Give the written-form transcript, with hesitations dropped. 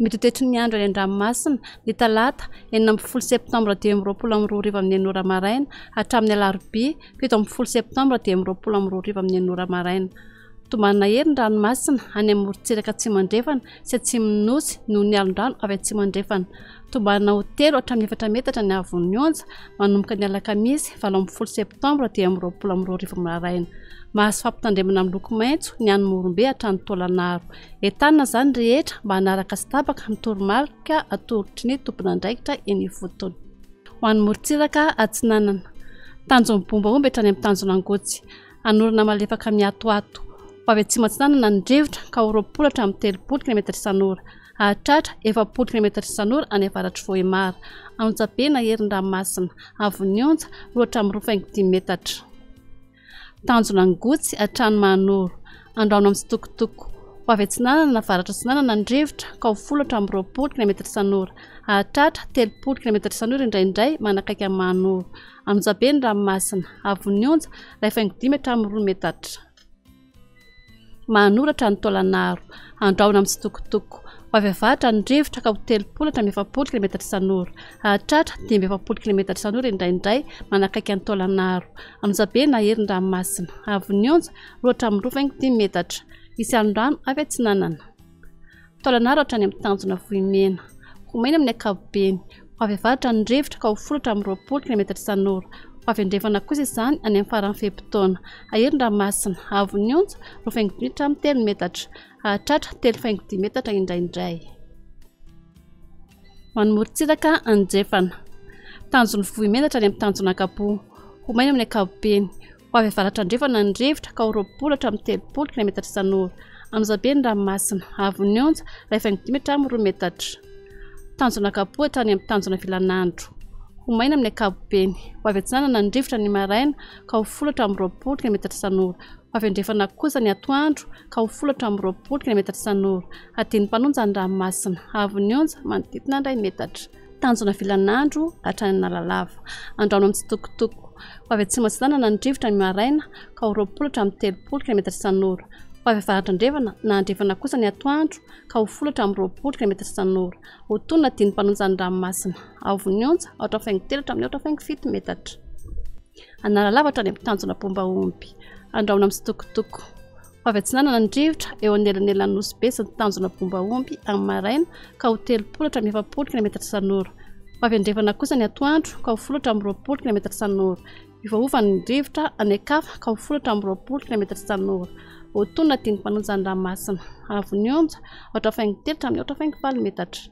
Mety ho toetry ny andro any an-dranomasina, ny talata, 16 septambra 2025 amin'ny 6 ora maraina hatramin'ny alarobia, 17 septambra 2025 amin'ny 6 ora maraina. Tombanana hery ny ranomasina any amin'ny morontsiraka atsimo andrefana sy atsimon'ny Nosy noho ny alon-drano avy atsimo andrefana. Tombanana ho telo hatramin'ny efatra metatra ny haavon'ny onja manomboka ny alakamisy 18 septambra 2025 maraina. Mahazo fampitandremana miloko maitso ny any Morombe hatrany Taolagnaro. Entanina izany ny rehetra mba hanaraka sy tapaka ny toromarika atolotry ny tompon'andraikitra eny ifotony. Ho an'ny morontsiraka atsinanana, tanjon'ny bomba omby hatrany amin'ny tanjon'Angotsy. Hanorina malefaka miatoato. Ho avy atsimo atsinanana ny rivotra ka ho 20 hatramin'ny 30 kilometatra isan'ora. Hahatratra 40 kilometatra isan'ora any avaratr'i Vohemar. An'Onjabe na Herin-dranomasina. Avon'ny onja, 2 hatramin'ny 2,5 metatra. Tanjona Angotsy hatrany Mahanoro. Andraona amin'ny tsitokotoko. Ho avy atsinanana na avaratra atsinanana ny rivotra ka ho 10 hatramin'ny 20 kilometatra isan'ora. Hahatratra 30 kilometatra isan'ora indraindray manakaiky an'i Mahanoro. Anonjabe ny ranomasina. Avon'ny onja, 1,5 hatramin'ny 2 metatra. Mahanoratra ny Taolanaro. Andrahona amin'ny tsitokotoko. Ho avy avaratra ny rivotra ka ho 30 hatramin'ny 40 kilometatra isan'ora. Hahatratra 45 kilometatra isan'ora indraindray manakaiky an'i Taolanaro. Anonjabe na hery ny ranomasina. Avon'ny onja, 2 hatramin'ny 2,5 metatra. Hisy alon-drano avy atsinanana. Taolanaro hatrany amin'ny tanjona Vohimena. Ho maina amin'ny ankapobeny. Ho avy avaratra ny rivotra ka ho folo hatramin'ny 20 kilometatra isan'ora. Ho avy andrefana kosa izany any amin'ny faran'ny fe-potoana. Hahery ny ranomasina. Haavon'ny onja, 2,5 hatramin'ny 3 metatra. Hahatratra 3,5 metatra indraindray. Ho an'ny morontsiraka andrefana. Tanjon'ny Vohimena hatrany amin'ny tanjona Ankapoa. Ho maina amin'ny ankapobeny. Ho avy avaratra andrefana ny rivotra ka ho 20 hatramin'ny 30 kilometatra isan'ora. Anonjabe ny ranomasina. Haavon'ny onja, 1,5 hatramin'ny 2 metatra. Tanjona Ankapoa hatrany amin'ny tanjona Vilanandro. Ho maina amin'ny ankapobeny. Ho avy atsinanana ny rivotra ny maraina ka ho 10 hatramin'ny 20 kilometatra isan'ora. Ho avy andrefana kosa ny atoandro ka ho 10 hatramin'ny 20 kilometatra isan'ora. Hadin'ny mpanonja ny ranomasina. Haavon'ny onja, manodidina ny 1 metatra. Tanjona Vilanandro hatrany Analalava. Andraona amin'ny tsitokotoko. Ho avy atsimo atsinanana ny rivotra ny maraina ka ho 20 hatramin'ny 30 kilometatra isan'ora. Ho avy avaratra andrefana na andrefana kosa ny atoandro ka ho 10 hatramin'ny 20 kilometatra isan'ora. Ho tonina dimy mpanonja ny ranomasina. Haavon'ny onja, 4,3 hatramin'ny 4,7 metatra. Analalava hatrany amin'ny tanjona Bombaomby. Andraona amin'ny tsitokotoko. Ho avy atsinanana ny rivotra eo anelanelan'ny Nosy Be sy ny tanjona Bombaomby amin'ny maraina ka ho 30 hatramin'ny 40 kilometatra isan'ora. Ho avy andrefana kosa ny atoandro ka ho 10 hatramin'ny 20 kilometatra isan'ora. Hiovaova ny rivotra any an-kafa ka ho 10 hatramin'ny 20 kilometatra isan'ora. Ho tonina dimy mpanonja ny ranomasina. Haavon'ny onja, 4,3 hatramin'ny 4,8 metatra.